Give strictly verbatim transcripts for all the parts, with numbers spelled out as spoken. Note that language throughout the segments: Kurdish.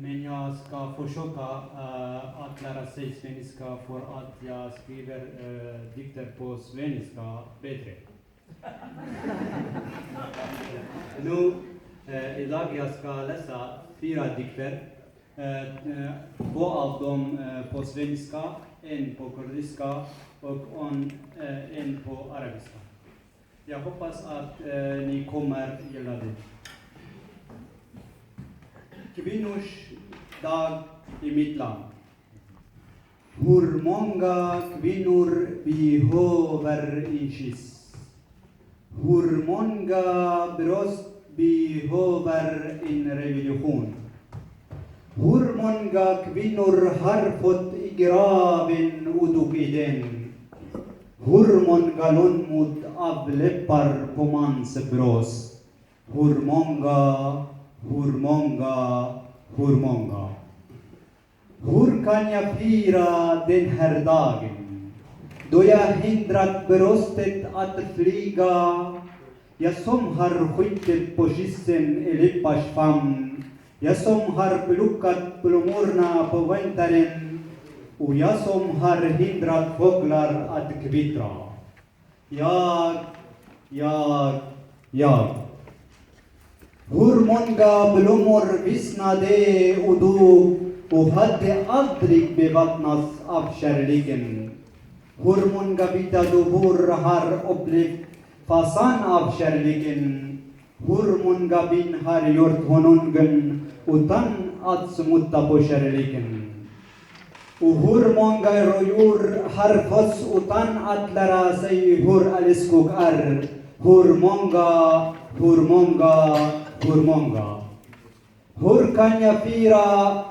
Menja ska forsøke, eh, at lære seg svenska for at jeg skriver, eh, dikter på svenska bedre. Nu, eh, i dag jeg skal lese fire dikter, eh, eh, to av dem, eh, på svenska, en på kurdiska og en, eh, en på arabiska. Jeg hoppas at, eh, ni kommer gilla det. Kvinnors dag i mitt land. Hur många kvinnor behöver en kyss? Hur många bröst behöver en revolution? Hur många kvinnor har fått i graven och dog i den? Hur många lönnmord av läppar på mansbröst? Hur många, hur många, hur många? Hur kan jag fira den här dagen, då jag hindrat bröstet att flyga? Jag som har skjutit på kyssen i läppars famn, jag som har plockat blommorna på vintern och jag som har hindrat fåglar att kvittra. Jag, jag, jag. Hur många blommor vissnade och dog och hade aldrig bevattnats av kärleken? Hur många vita duvor har upplevt fasan av kärleken? Hur många bin har gjort honungen utan att smutta på kärleken? Och hur många rådjur har fötts utan att lära sig hur älskog är? Hur många, hur många, hur många? Hur kan jag fira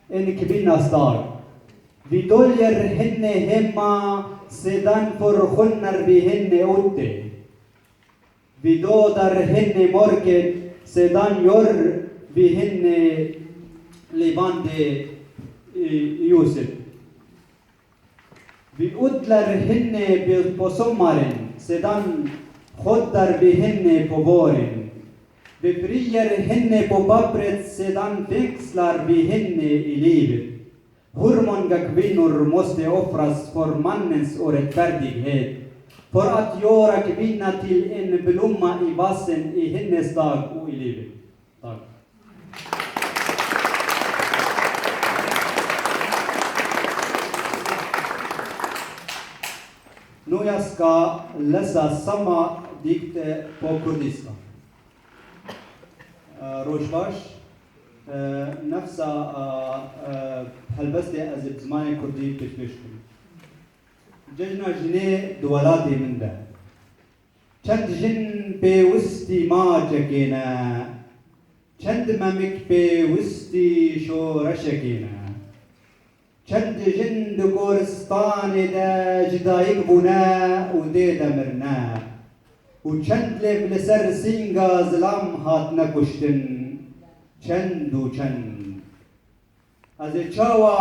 en kvinnas dag? Vi döljer henne hemma, sedan förskinner vi henne ute. Vi dödar henne i mörkret, sedan gör vi henne levande i ljuset. Vi odlar henne på sommaren, sedan skördar vi henne på våren. Vi friar henne på pappret, sedan fängslar vi henne i livet. Hur många kvinnor måste offras för mannens orättfärdighet för att göra kvinnan till en blomma i vasen i hennes dag och i livet? Tack. Nu jag ska läsa samma dikt, eh, på kurdiska. Eh, Roj baş. Eh, nefsa, eh, eh, helbestê ez ê bi zimanê kurdî pêşkêş bikim. Cejna jinê di welatê min de. Çend jin pêwistî maçekê ne, çend memik pêwistî şoreşekê ne. Çend jin di goristanê de ji dayik bûne û dê de mirine û çend lêv li ser sînga zilam hatine kuştin, çend û çend. Ez ê çawa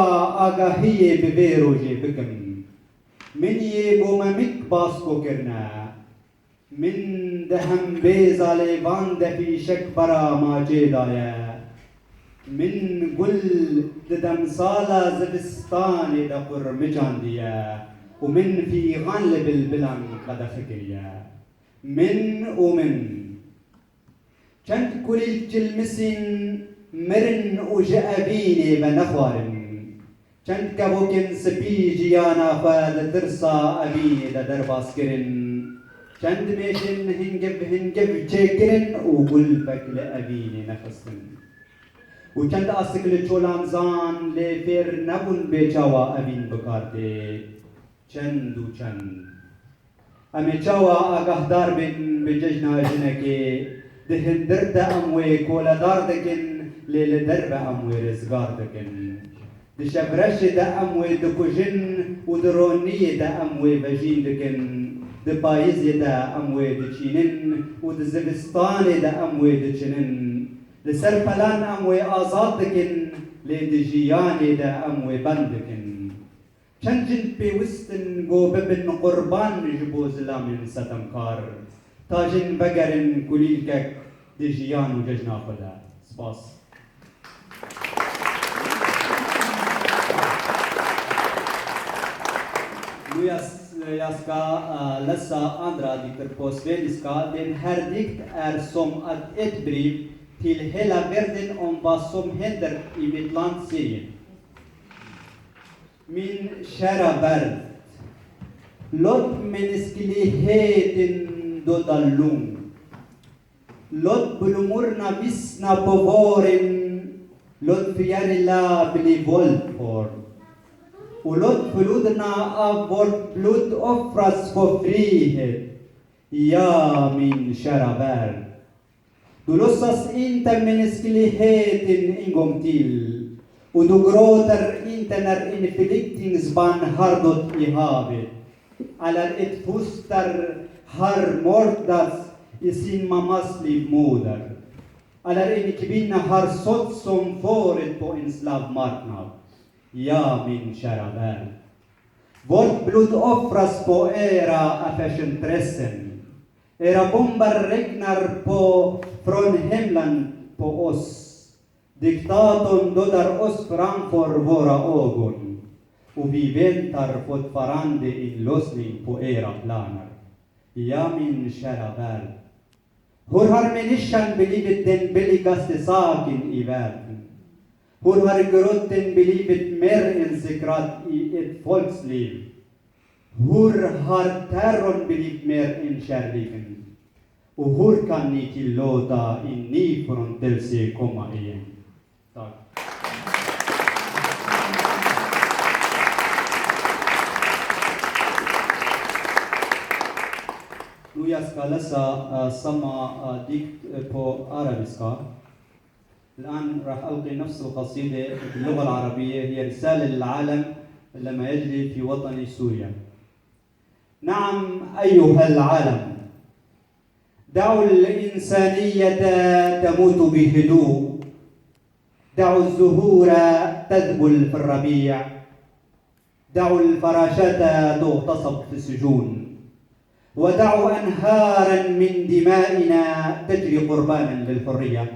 agahiyê bi vê rojê bikim? Min yê bo memik basko kirine. Min di hembêza lêvan de fîşek bera macê daye. Min gul di demsala zivistanê de qurmicandiye û min fîxan li bilbilan qedexe kiriye. Min û min. Çend kulîlk cilmisîn mirin û ji evînê venexwarin. Çend kevokên spî jiyana xwe di tirsa evînê de derbas kirin. Çend mêşên hingiv hingiv çêkirin û gulpek li evînê nexistin. Û çend asik li çolan zan lê fêr nebûn bê çawa evîn bi kar tê. Çend û çend. Em ê çawa agahdar bin bi cejna jinekê? Di hundir de em wê koledar dikin, lê li derve em wê rizgar dikin. Di şevreşê de em wê dikujin û di roniyê de em wê vejîn dikin. Di payizê de em wê diçînin û di zivistanê de em wê diçinin. Li ser pelan em wê azad dikin, lê di jiyanê de em wê bend dikin. Çend jin pêwist in ku bibin qurban ji bo zilamên setemkar, ta jin vegerin kulîlkek di jiyan û cejna xwe de. Spas. Ska, eh, lesa andra dikter på svenska, den här dikt är som att ett brev till hela världen om vad som händer i mitt land Syrien. Min kära värld, låt mänskligheten döda lugn. Låt blommorna vissna på våren, låt fjärilar bli våldtorr. Och låt floderna av vårt blod offras för frihet. Ja, min kära värld. Du låtsas inte mänskligheten en gång till. Och du gråter inte när en flyktingsbarn har dött i havet, eller ett foster har mördats i sin mammas livmoder, eller en kvinna har sålts som varor på en slavmarknad. Ja, min kära värld. Vårt blod offras på era affärsintressen. Era bomber regnar på, från himlen på oss. Diktatorn dödar oss framför våra ögon. Och vi väntar fortfarande en lösning på era planer. Ja, min kära värld. Hur har människan blivit den billigaste saken i världen? Hur har gråten blivit mer än säkrat i ett folks liv? Hur har terrorn blivit mer än kärleken? Och hur kan ni tillåta en ny förintelsekomma igen? Tack. Nu jag ska läsa, eh, samma, eh, dikt, eh, på arabiska. الآن راح ألقي نفس القصيدة باللغة العربية، هي رسالة للعالم لما يجري في وطني سوريا. نعم أيها العالم، دعوا الإنسانية تموت بهدوء، دعوا الزهور تذبل في الربيع، دعوا الفراشات تغتصب في السجون، ودعوا أنهارا من دمائنا تجري قربانا للحرية.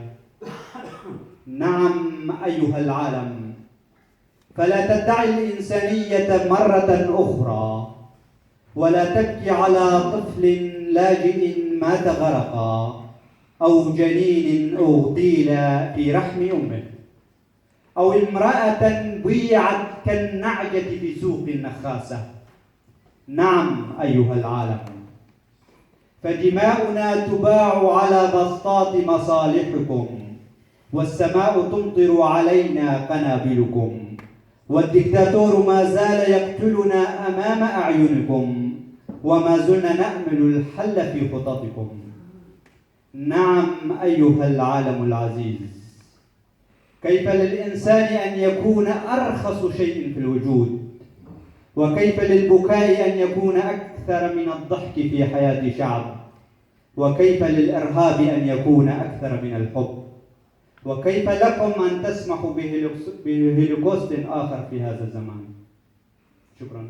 نعم أيها العالم، فلا تدعي الإنسانية مرة أخرى، ولا تبكي على طفل لاجئ مات غرقا، أو جنين اغتيل في رحم أمه، أو امرأة بيعت كالنعجة في سوق النخاسة. نعم أيها العالم، فدماؤنا تباع على بسطات مصالحكم، والسماء تمطر علينا قنابلكم، والدكتاتور ما زال يقتلنا أمام أعينكم، وما زلنا نأمل الحل في خططكم. نعم أيها العالم العزيز، كيف للإنسان أن يكون أرخص شيء في الوجود؟ وكيف للبكاء أن يكون أكثر من الضحك في حياة شعب؟ وكيف للإرهاب أن يكون أكثر من الحب؟ وكيف لكم أن تسمحوا بهولوكس-، بهولوكوست آخر في هذا الزمان؟ شكرا.